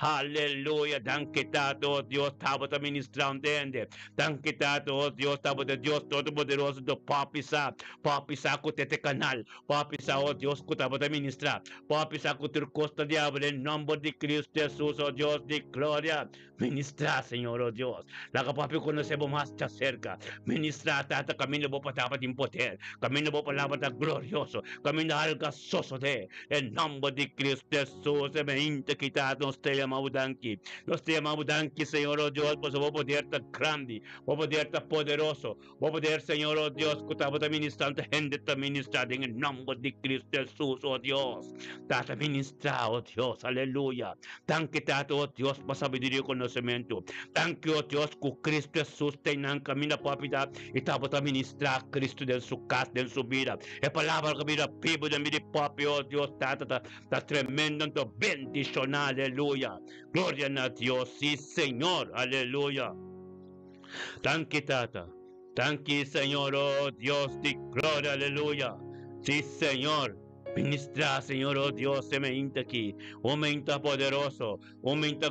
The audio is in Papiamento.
Aleluya. Danki, Tata, oh Dios, tabata ministrando hende. Danki, Tata, oh Dios, tabata Dios Todopoderoso do papi sa. Papi sa ku tete kanal. Papi sa, oh Dios, ku tabata ministrá. Papi sa ku tur kos ta diabel den nòmber di Kristu Hesus, oh Dios di gloria. Ministrá, Señor, oh Dios. Laga papi konosé bo mas djaserka. Ministrá, Tata, kaminda bo palabra tin poder. Kaminda bo palabra ta glorioso. Kaminda algu a sosodé. Den nòmber di Kristu Hesus, e meinta ki, Tata, nos ta yama bo danki. Nos ta yama bo danki, Señor, oh Dios, pasobra bo poder ta grandi. Bo poder ta poderoso. Bo poder, Señor, oh Dios, ku tabata ministrá ta hende ta ministrá den e nòmber di Kristu Hesus, oh Dios. Tata ministrá, oh Dios, aleluya. Danki, Tata, oh Dios, pa sabiduria i konosementu. Danki, oh Dios, ku Kristu Hesus ta einan kaminda papi ta i tabata ministrá Kristu den su kas, den su bida. E palabra ku bira bibu den bida di papi, oh Dios, Tata, ta ta tremendo anto bendishoná, aleluya. Gloria na Dios, sí, Señor, aleluya. Danki, Tata. Danki, Señor, oh Dios di gloria, aleluya. Sí, Señor. Ministrá, Señor, oh Dios, e meinta aki. Un meinta poderoso, un meinta.